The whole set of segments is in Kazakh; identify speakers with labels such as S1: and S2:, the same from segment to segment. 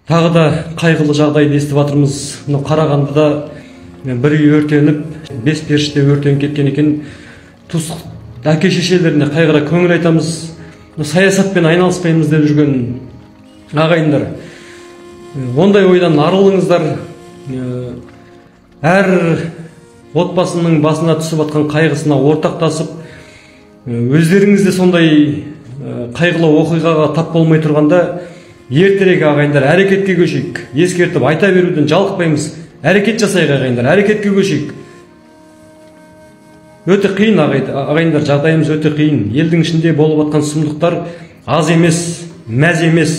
S1: Тағы да қайғылы жағдайды естіп жатырмыз. Мынау Қарағандыда бір үй өртеніп, 5 періште өртеніп кеткен екен. Туыс әке шешелеріне қайғыра көңіл айтамыз. Саясатпен айналыспаймыз деп жүрген ағайындар, ондай ойдан арылыңыздар. Әр отбасының басына түсіп атқан қайғысына ортақтасып, өздеріңіз де сондай қайғылы оқиғаға тап болмай тұрғанда ертерек ағайындар әрекетке көшейік. Ескертіп айта беруден жалықпаймыз. Әрекет жасайық ағайындар, әрекетке көшейік. Өте қиын ағайындар, жағдайымыз өте қиын. Елдің ішінде болып атқан сұмдықтар аз емес, мәз емес.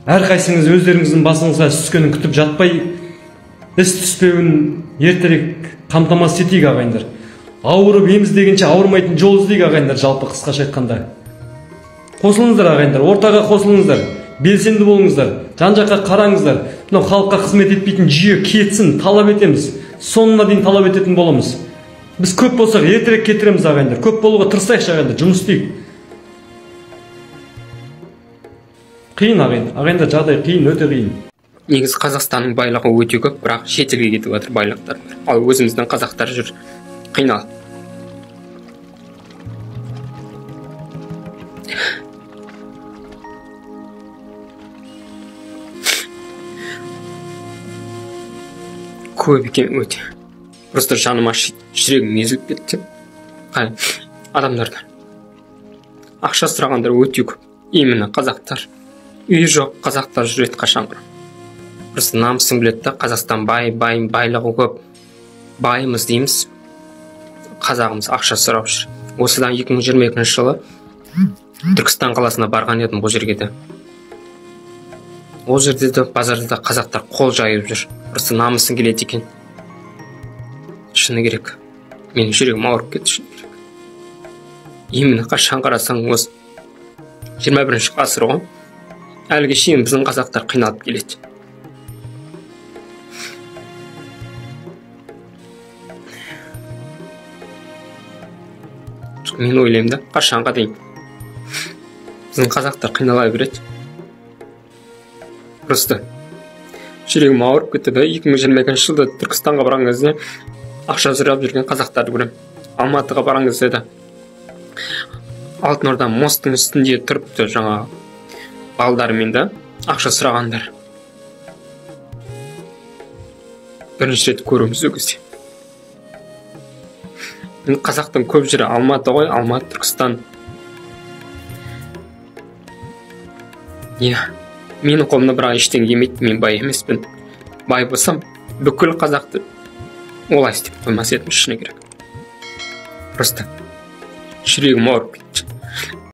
S1: Әрқайсыңыз өздеріңіздің басыңызға іс түскенін күтіп жатпай, іс түспеуін ертерек қамтамасыз етейік ағайындар. Ауырып ем іздегенше ауырмайтын жол іздейік ағайындар, жалпы қысқаша айтқанда. Қосылыңыздар ағайындар, ортаға қосылыңыздар, белсенді болыңыздар, жан-жаққа қараңыздар. Мынау халыққа қызмет етпейтін жүйе кетсін, талап етеміз. Соңына дейін талап ететін боламыз. Біз көп болсақ ертерек кетіреміз ағайындар. Көп болуға тырысайықшы ағайындар, жұмыс істейік. Қиын ағайын, ағайындар, жағдай қиын, өте қиын.
S2: Негізі Қазақстанның байлығы өте көп, бірақ шетелге кетіп жатыр байлықтар. Ал өзіміздің қазақтар жүр қиналып. Көп екен өте. Просто жаным ашиды, жүрегім езіліп кетті. Адамдардан ақша сұрағандар өте көп. Именно қазақтар. Үйі жоқ қазақтар жүреді қашанғы. Просто намысың біледі да, Қазақстан бай, бай, байлығы көп. Байымыз дейміз. Қазағымыз ақша сұрап жүр. Осыдан 2022 жылы Түркістан қаласына барған едім, ол жерге де. Ол жерде де базарда да қазақтар қол жайып жүр. Просто намысың келеді екен. Шыны керек. Менің жүрегім ауырып кетті, шыны керек. Именно қашан қарасаң осы 21-ші ғасыр ғой. Әліге шейін біздің қазақтар қиналып келеді. Мен ойлаймын да, қашанға дейін біздің қазақтар қинала береді. Просто жүрегім ауырып кетті да. 2022 жылда Түркістанға барған кезде ақша сұрап жүрген қазақтарды көремін. Алматыға барған кезде де Алтын Орда мосттың үстінде тұрыпты жаңа балдарымен да ақша сұрағандар. Бірінші рет көруіміз ол кезде. Қазақтың көп жері Алматы ғой, Алматы, Түркістан. Иә, менің қолымда бірақ ештеңе келмейді, мен бай емеспін. Бай болсам, бүкіл қазақты олай істеп қоймас едім, шыны керек. Просто жүрегім ауырып кетті.